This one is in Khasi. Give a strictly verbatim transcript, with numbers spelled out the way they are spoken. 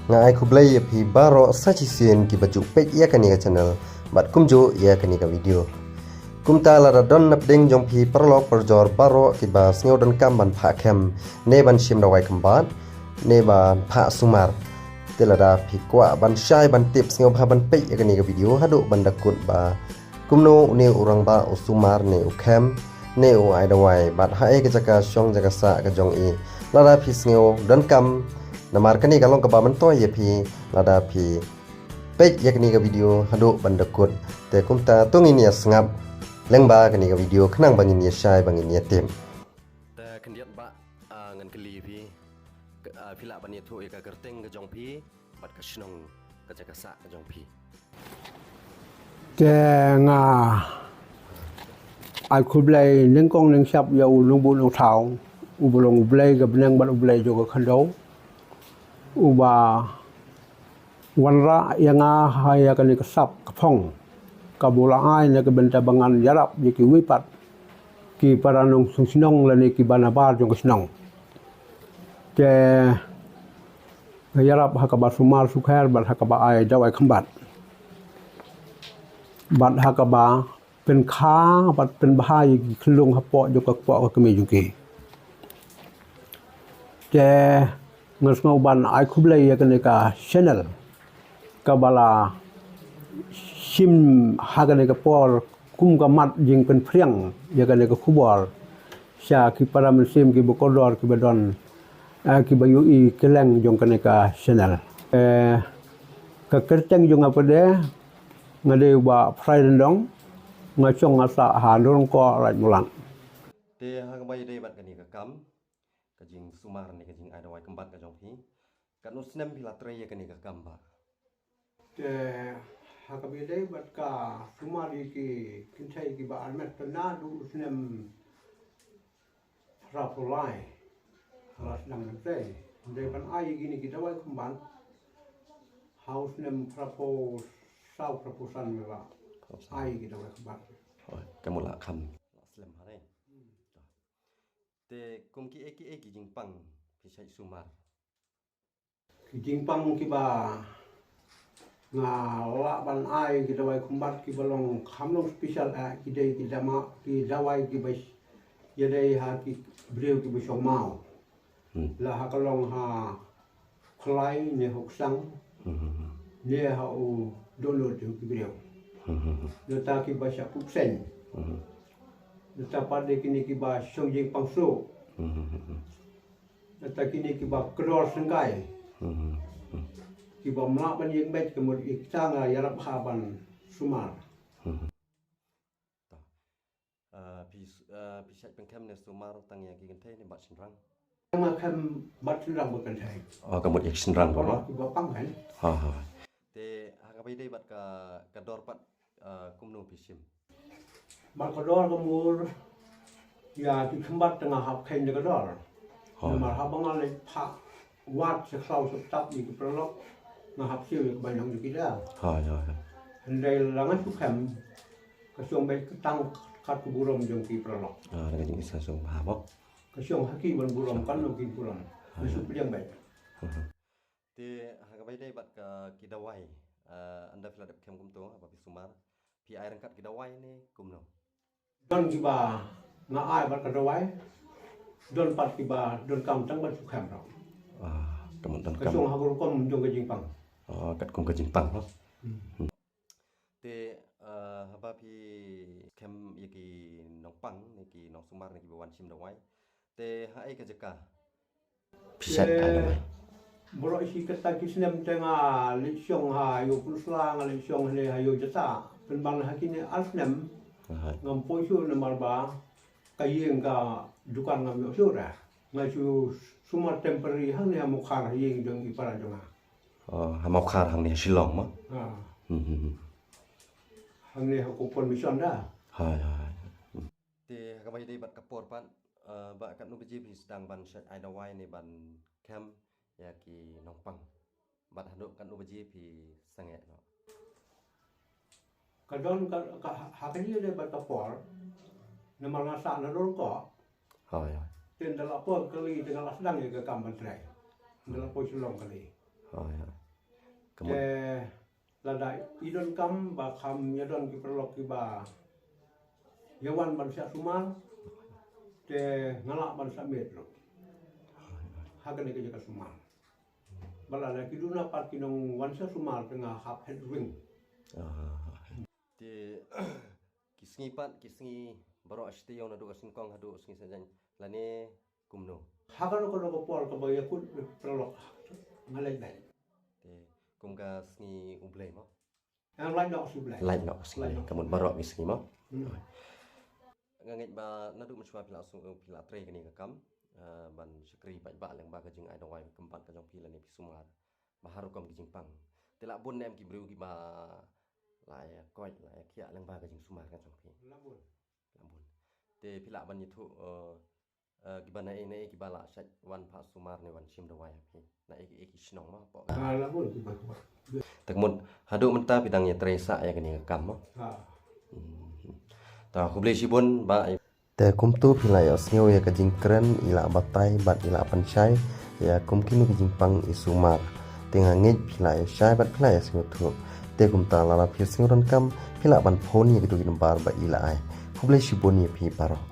Nga ai khublei ïa phi baroh sa shisien kiba ju peit ïa kane ka channel bad kumjuh ïa kane ka video. Kumta lada don napdeng jong phi paralok parajor baroh kiba sngew donkam ban phah khem ne ban shim dawai khymbat ne ban phah sumar, te lada phi kwah ban shai ban tip, sngewbha ban peit ïa kane ka video haduh ban da kut ba kumno une u rangbah u sumar ne u khem ne u ai dawai bad ha ei ka jaka shong jaka sah ka jong i. Lada phi sngew donkam, namar kane ka long kaba myntoi ïa phi lada phi peit ïa kane ka video haduh ban da kut. Te kumta to ngin ïa sngap lyngba kane ka video khnang ba ngin ïa shai ba ngin ïa tip. Te khyndiat bah, ah, ngan kylli phi, ah, phi lah ban ïathuh ïa ka kyrteng ka jong phi bad ka shnong, ka jaka sah ka jong phi. Te nga ai khublei nyngkong nyngshap ïa u Nongbuh Nongthaw, uba long U Blei ka bneng bad U Blei jong ka khyndew, uba wanrah ïa nga ha ïa kane ka sap ka phong, kaba u la ai na ka bynta ba ngan ïarap ïa kiwei pat ki para nongshong shnong lane kiba nabar jong ka shnong. Te nga ïarap ha kaba sumar sukher bad ha kaba ai dawai khymbat bad ha kaba pynkha bad pynbha ïa ki khyllung hapoh jong ka kpoh ka kmie jong ki. Te nga sngew ban ai khublei ïa kane ka channel kaba la shim ha kane ka por kum ka mat jingpynphriang ïa kane ka khubor sha ki para mynsiem kiba kordor kiba don, eh, kiba ïohi kylleng jong kane ka channel. Eh, ka kyrteng jong nga pat de, nga dei u Bah Phrai Ryndong, nga shong nga sah ha Nongkoh, Raid Mulan. Te ha kaba ïadei bad kane ka kam, ka jingsumar ne ka jingai dawai khymbat ka jong phi, katno snem phi la trei ïa kane ka kam, bah? Te ha kaba ïadei bad ka sumar ïa ki kynthei kiba armet, te naduh u snem phraphew lai la sdang ban trei. Dei ban ai ïa kine ki dawai khymbat ha u snem phraphew saw phraphew san me ba ai ïa ki dawai khymbat. Hooid, ka mut la kham la slem ha re. Te kum kiei kiei ki jingpang phi shait sumar? Ki jingpang kiba nga lah ban ai ki dawai khymbat kiba long kham long special, eh, ki dei ki dama, ki dawai kiba ïadei ha ki briew kiba shong maw. Hmm. La ha ka long ha Khlai ne ha Uksang, hmm, ne ha u dohnud jong ki briew. Hmm. Nangta kiba shah kup seng. Hmm. Nangta pat de kine kiba shong jingpang suk. Hmm. Nangta kine kiba kdor syngkai. Hmm. Kiba mlak ban ïeng beit, ka mut ïa kita nga ïarap ha ban sumar. Hmm. Ah, phi s-, ah, phi shait pynkhem ne sumar tang ïa ki kynthei ne bad shynrang? Nga khem bad shynrang bad kynthei. Oh, ka mut ïa ki shynrang bad, kiba pang kan. Ha, ha. Te ha kaba ïadei bad ka, ka dor pat, ah, kumno phi shim? Bad ka dor ka mut ïa ki khymbat te nga hap kheiñ da ka dor. Ha. Namar haba nga leit phah wad sha khlaw sha tap ïa ki paralok, nga hap siew ïa ka bainong jong ki da. Ha, ïa, ïa. Hynrei la nga shu khem, ka shong beit ka tang kat ka burom jong ki paralok. Ah, da ka jingïaseng sngewbha mo. Ka shong ha ki ban burom, kan ong ki burom. Nga shu pdiang beit. Hmm. Te ha kaba ïadei bad ka, ki dawai, ah, ynda phi la dep khem kumto, haba phi sumar, phi ai ryngkat ki dawai ne kumno? Don kiba nga ai bad ka dawai, don pat kiba donkam tang ban shu khem ruh. Ah, ka mut donkam. Ka shong ha ka rukom jong ka jingpang. Ah, katkum ka jingpang, ha? Hmm. Hmm. Te, ah, haba phi khem ïa ki nongpang ne ki nongsumar ne kiba wan shim dawai, te ha ei ka jaka phi shait ai dawai? Baroh shi katta ki snem te nga leit shong ha ïew Pynursla, nga leit shong hangne ha ïew Jata. Pynban ha kine ar snem, aha, ngam poi shuh namar ba ka ïing ka dukan ngam ïoh shuh re. Nga shu sumar temporary hangne ha Mawkhar, ha ïing jong i para jong nga. Oh, ha Mawkhar hangne ha Shillong mo? Ha. Hmm, hmm, hmm. Hangne ha Kuppon Mission da. Hai, hai. Hmm. Te ha kaba ïadei bad ka por pat, eh, ba katno baje phi sdang ban shait ai dawai ne ban khem ïa ki nongpang? Bad haduh katno baje phi sangeh noh? Ka don ka, ka, ha kane dei bad ka por, namar nga sah na Nongkoh. Hooid, hooid. Te ynda la poi kali te nga la sdang ïa ka kam ban trei. Ynda la poi Shillong kali. Hooid, hooid. Te lada i donkam ba kham ïa don ki paralok kiba ïa wan ban shah sumar, te nga lah ban shah miet ruh ha kane ka jaka sumar. Ba lada ki duna pat ki nong wan shah sumar, te nga hap het ring. Te ki sngi pat, ki sngi baroh shiteng naduh ka sngewkong haduh sngi Saitjaiñ lane kumno? Ha kano kano ka por kaba ïa kut paralok nga leit beit. Te kum ka sngi U Blei mo? Nga leit noh sha U Blei. Leit noh sha U Blei. Ka mut baroh ki sngi mo? Hmm. Nga ngeit ba naduh mynshuwa phi la shu phi la trei kane ka kam, eh, ban shakri paidbah lyngba ka jingai dawai kyrpang ka jong phi lane phi sumar ba har rukom ki jingpang. Te la bun ne em ki briew kiba la ïa koit, la ïa khiah lyngba ka jingsumar ka jong phi? La bun. La bun. Te phi lah ban ïathuh, eh, eh, kiba naei naei kiba la shait wan phah sumar ne wan shim dawai ha phi? Naei ki, ki shnong mo? Ah, la bun. Te ka mut haduh mynta phi dang ïa trei sah ïa kane ka kam mo? Ha. Hmm. Ta khublei shibun Bah. Te kumta phi la ïohsngew ïa ka jingkren i La Batai bad i La Pynshai ïa kum kino ki jingpang i sumar. Te nga ngeit phi la ïoh shai bad phi la ïohsngew thuh. Te kumta lada phi ïohsngew donkam phi lah ban phone ïa kito ki number ba i la ai. Khublei shibun ïa phi baroh.